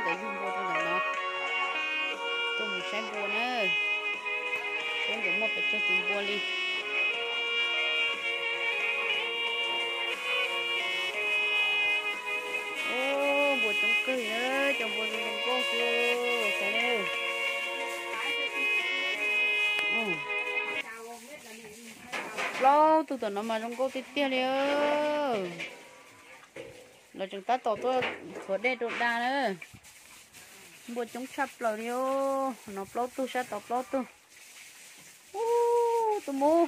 Yug npua rau ntawm no, tuaj mus saib npua na, saib nkawd muaj pes tsawg tus npua li. Ub, npua coob kawg li, cov npua zoo zoo nkauj xwb, saib na. Plaub tug tom no mas zoo nkauj tiag tiag li. Lawv tseem tab tom tuaj ntxhuav dej rau da na. Npua coob tshaj plaws li os, no plaub tug, sab tod plaub tug. Ub, tus muv,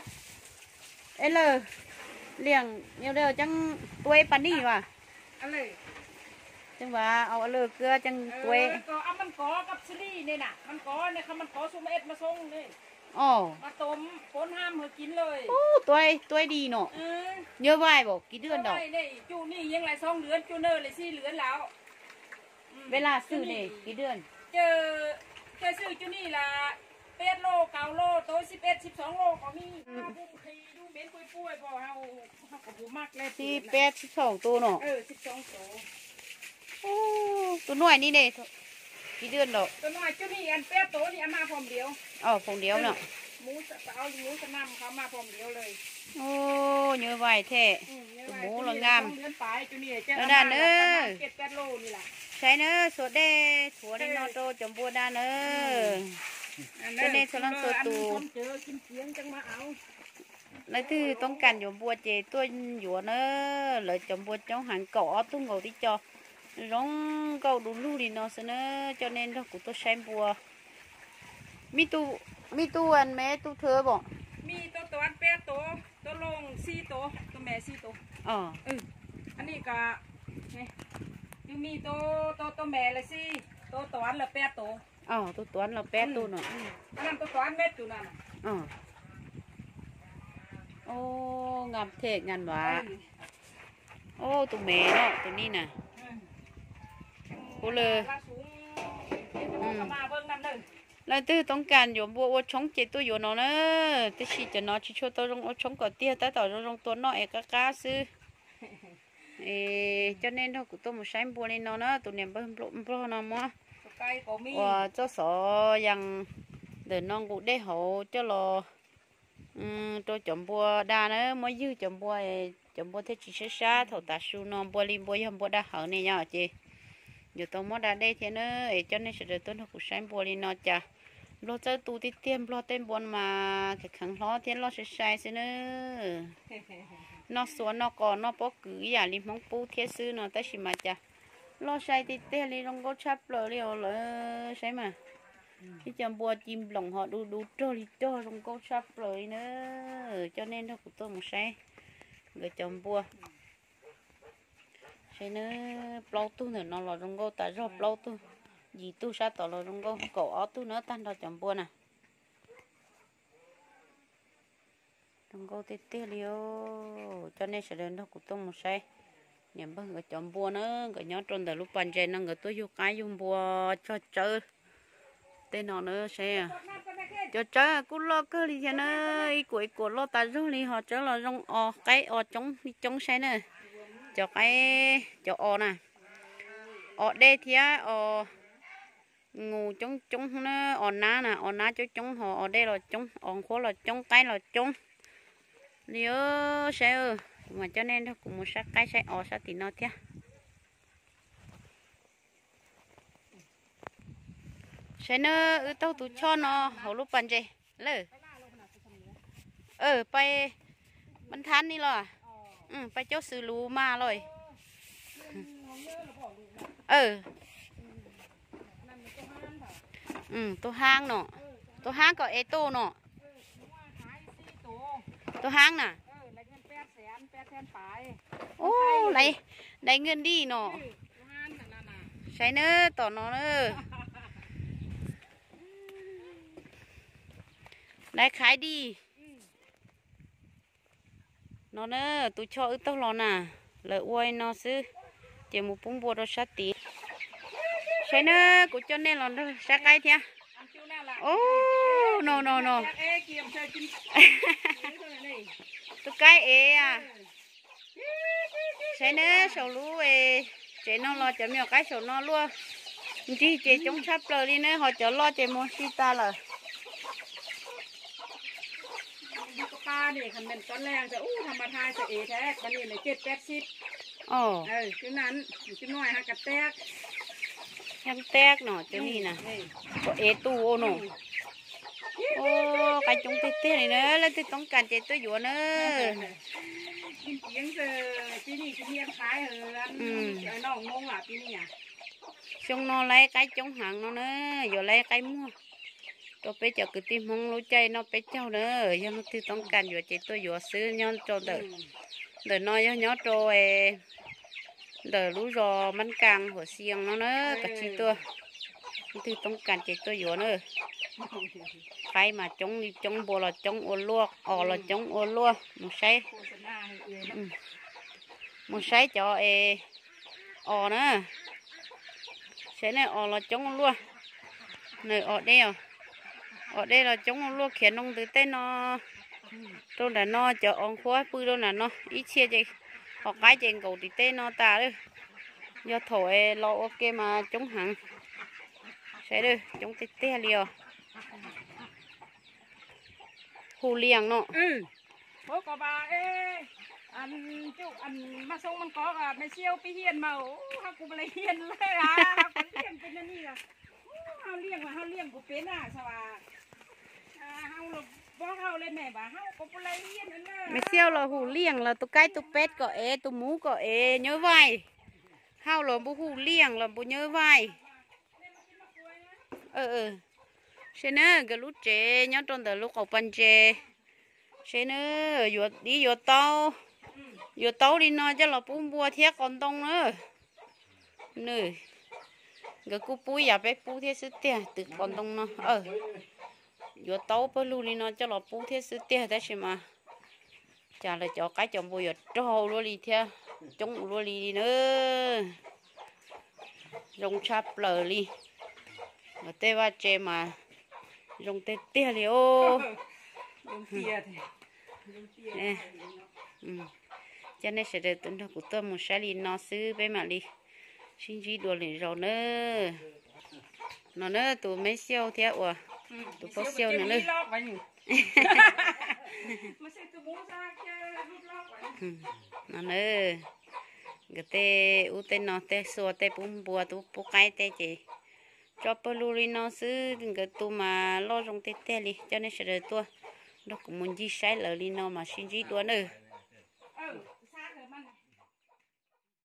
es lawm, liam yau da ceeb tuaib pas nij vas, ceeb vas au lawm kua ceeb tuaib. Ub, tuaib, tuaib di no. Nyob vais pom kiv dwj ntawm. Vej laj xwm ne kiv dwj. Xib peb xib xaum tus no. Tus nuav ni ne, kiv dwj ntawm. Phoom diav no. Nyob vais thiab, tus muv los nkam. Daj na, saib na, xuas dej thuav li no rau cov npua da na. Coj nej txhua leej txhua tus, leej twg toob kas yuav npua ces tuaj yuav na. Lawv cov npua coob heev, kaum ob tug nkaus tib co, zoo nkauj du lug li no xwb na. Coj nej nrog kuv tuaj saib npua. Mib tug, mib tug me tub thwb pom. Tus tuav los peb tug no. Nkam thiab nkam vas. Ub, tus me no, tus ni na. Kuv lawm. Leej twg toob kas yuav npua ua tshoob ces tuaj yuav no na. Tab sis cov no tsis tshua tau zoo ua tshoob kom tiag, tab tom zoo zoo tua noj es qab qab xwb. Es coj nej nrog kuv tuaj mus saib npua li no na, tus niam npawg nplog no muab uas txoj xov yees ntawm no nqus dej hauv coj los rau cov npua da na, muab ywg cov npua, cov npua thiaj tsis sab sab. Thaum tav su no npua li npua yog npua da hawv ne yom, ces yuav tau muab da dej thiab na. Es coj nej sawv daws tuaj nrog kuv saib npua li no cas nplog txawj tu tiag tiag, nplog tej npua mas kheev kheev hlob thiab loj sai sai xwb na. Noj xuas noj qos noj pob kws ib yam li Hmoob pub thiab xwb no, tab sis mas cas loj sai tiag tiag li, zoo nkauj tshaj plaws li os lawv saib mas. Ib co npua ci nploos ho du du rog li rog, zoo nkauj tshaj plaws li na. Coj nej nrog kuv tuaj mus saib nkawd cov npua. Saib na, plaub tug ntawm no los zoo nkauj tas zog, plaub tug, yim tug sab tod los zoo nkauj, kaum ob tug na tag nrho cov npua na. Zoo nkauj tiag tiag li os. Coj nej sawv daws nrog kuv tuaj mus saib niam npawg nkawd cov npua na, nkawd nyob rau ntawm lub pas ntses no, nkawd tuaj yug qaib yug npua cog tsawb. Tej no na saib, cov tsawb kuj loj kawg li thiab na, ib kuam ib kuam loj tas zog li, ho tsawb los zoo os, qaib os coob li coob saib na. Cov qaib cov os na, os dej thiab os nus coob coob na, os nab na, os nab coob coob ho os dej los coob, os nqhuab los coob, qaib los coob li. Saib, kuv mam coj nej nrog kuv mus saib qaib saib os sab tim no thiab. Saib na, wb taug tus choj no hauv lub pas ntses lawm. Pais Npab Nthab ni los, pais Coob Xwm Lus mas los. Tus haab no, tus haab kom es tuaj no. Tus haab na. Ub, laiv nqaj dij no. Saib na, tom no na. Laiv qhaiv dij no na, tus choj wb taug los na, lawv ua no xwb, ces mus pub npua rau sab tid. Saib na, kuv coj nej los nrog saib qaib thiab. Ub, no no no. Tus qaib ev a. Saib na, saum lub tsev no los cov me nyuam qaib saum no luaj. Nrig ces coob tshaj plaws li na, ho cov loj ces muag si tas lawm. Ov, heev teb no cov ni na, kom ev tu ua no. Ov, qaib coob tiag tiag li na, leej twg toob kas ces tuaj yuav na. Xyoo no laib qaib coob heev no na, yuav laib qaib muag rau peb cov kwv tij Hmoob lub caij noj peb caug na. Yog leej twg toob kas yuav ces tuaj yuav xwb. Nyob rau ntawm, ntawm no yog nyob rau ntawm lub zos Mab Kas Huam Xias no na, koj tsis tuaj, leej twg toob kas ces tuaj yuav na. Qaib mas coob li coob, npua los coob ua luaj, os los coob ua luaj. Mus saib, mus saib cov es os na, saib ne, os los coob ua luaj. Nws os dej os, os dej los coob ua luaj, khiav noo ntws tej no rau nram no, cov os nqhuab pw rau nram no ib txhia ces ho qaib ces nkaum tim tej no tas lawm. Yog thaum es los ua ke mas coob heev, saib coob tiag tiag li os. Hu lias no. Maiv Xiauj los hu lias los tus kaib tus peb kom ev, tus muv kom ev nyuj vais. Hauj los npu hu lias los npu nyuj vais. Seb na, nkawd lub tsev nyob rau ntawm lub qaum pas ntses. Seb na, yuav dib yuav taub, yuav taub li no coj los pub npua thiab qos ntoo na. Nws, nkawd kuj pub yam peb pub thiab xwb tiag, twv qos ntoo no. Yuav taub pawg lug li no coj los pub thiab xwb tiag, tab sis mas cas lawv cov qaib cov npua yuav raug ua luaj li thiab, coob ua luaj li na. Zoo tshaj plaws li. Lawv tej vaj tse mas zoo tiag tiag li os. Coj nej sawv daws nrog kuv tuaj mus saib li no xwb, peb mam li sib ntsib dua lwm zaus na. No na, tus Maiv Xiauj thiab uas tus Pab Xiauj no na. No na, nkawd tej ub tej no tej xua tej pub npua pub qaib tej ces tso pawg lug li no xwb, nkawd tus mas loj zoo tiag tiag li. Coj nej sawv daws tuaj nrog kuv mus ncig saib lawv li no mas sib ntsib dua na.